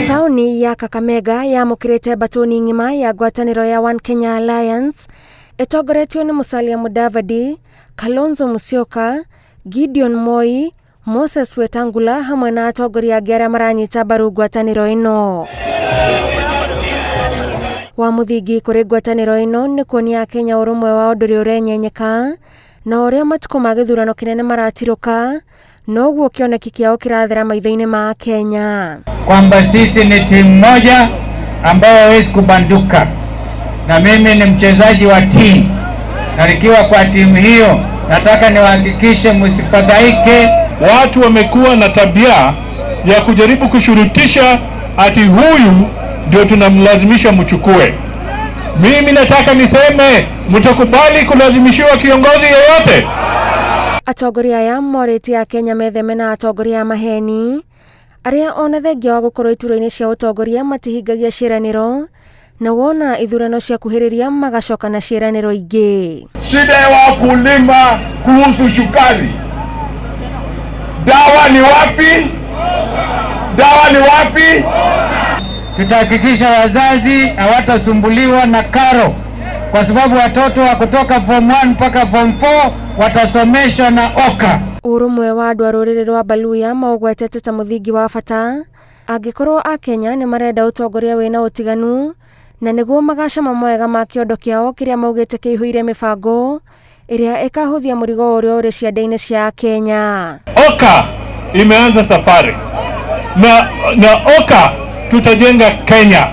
Taũni ya Kakamega yamũkĩrĩte mbatũni ng'ima ya ngwatanĩro ya One Kenya Alliance ĩtongoretio nĩ Musalia Mudavadi, Kalonzo Musyoka, Gideon Moi, Moses Wetangula hamwe na atongoria angĩ arĩa maranyita mbaru ngwatanĩro ĩno. Wa mũthingi kũrĩ ngwatanĩro ĩno nĩ kuonia Akenya ũrũmwe wao ndũrĩ ũrenyenyeka na ũrĩa matukũ ma gĩthurano kĩnene maratirũka noguo kĩoneki kĩao kĩrathera maitho-inĩ ma Akenya. Kwamba sisi ni timu moja ambayo hawezi kubanduka, na mimi ni mchezaji wa timu, na nikiwa kwa timu hiyo nataka niwahakikishe msifadhaike. Watu wamekuwa na tabia ya kujaribu kushurutisha ati huyu ndio tunamlazimisha mchukue. Mimi nataka niseme, mtakubali kulazimishiwa kiongozi yeyote? Atongoria aya morĩtie Akenya metheme na atongoria a maheni arĩa ona thengia wa gũkorwo iturwa-inĩ cia ũtongoria matihingagia ciĩranĩro na wona ithurano ciakuhĩrĩria magacoka na ciĩranĩro ingĩ. Shida ya wakulima kuhusu sukari, dawa ni wapi? Dawa ni wapi? Tutahakikisha wazazi hawatasumbuliwa na karo, kwa sababu watoto wa kutoka form 1 mpaka form 4 watasomeshwa na OKA. Ũrũmwe wa andũ a rũrĩrĩ rwa Baluya maũgwetete ta mũthingi wa bata angĩkorwo Akenya nĩ marenda ũtongoria wĩna ũtiganu na nĩguo magacama mawega ma kĩondo kĩao kĩrĩa maugĩte kĩihũire mĩbango ĩrĩa ĩkahũthia mũrigo ũrĩa ũrĩ ciande-inĩ cia Akenya. OKA imeanza safari na OKA tutajenga Kenya,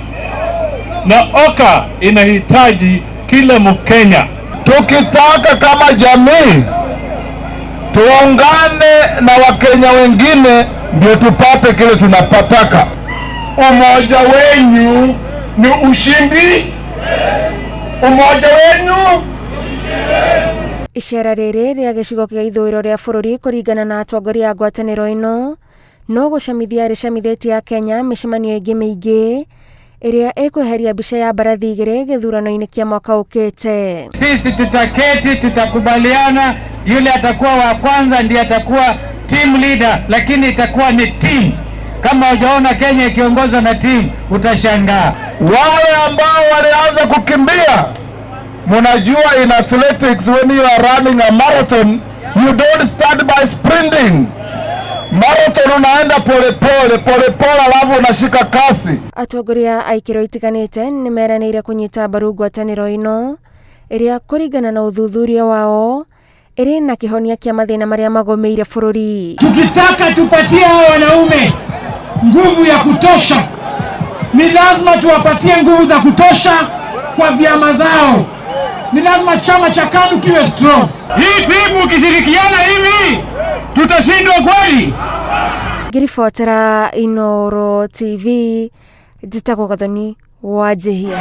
na OKA inahitaji kila Mkenya. Tukitaka kama jamii tuungane na Wakenya wengine ndio tupate kile tunapataka. Umoja wenyu ni ushindi, umoja wenyu. Icera rĩrĩ rĩa gĩcigo kĩa ithũĩro rĩa bũrũri kũringana na atongoria a ngwatanĩro ĩno no gũcamithia rĩcamithĩtie Akenya mĩcemanio ĩngĩ mĩingĩ ĩrĩa ĩkweheria mbica ya mbarathi igĩrĩ gĩthurano-inĩ kĩa mwaka ũkĩte. Sisi tutaketi, tutakubaliana, yule atakuwa wa kwanza ndiye atakuwa team leader, lakini itakuwa ni team. Kama hujaona Kenya ikiongozwa na team utashangaa. Wale ambao walianza kukimbia, munajua in athletics when you are running a marathon you don't start by sprinting. Marathon unaenda pole pole pole pole, alafu unashika kasi. Atongoria a ikĩro itiganĩte nĩ meranĩire kũnyita mbaru ngwatanĩro ĩno ĩrĩa kũringana na ũthuthuria wao ĩrĩ na kĩhonia kĩa mathĩna marĩa magũmĩire bũrũri. Tukitaka tupatie hao wanaume nguvu ya kutosha, ni lazima tuwapatie nguvu za kutosha kwa vyama zao. Ni lazima chama cha KANU kiwe strong. Hii timu ukishirikiana hivi tutashindwa kweli? Ngĩribotera Inooro TV, njĩtagwo Gathoni Wanjihia.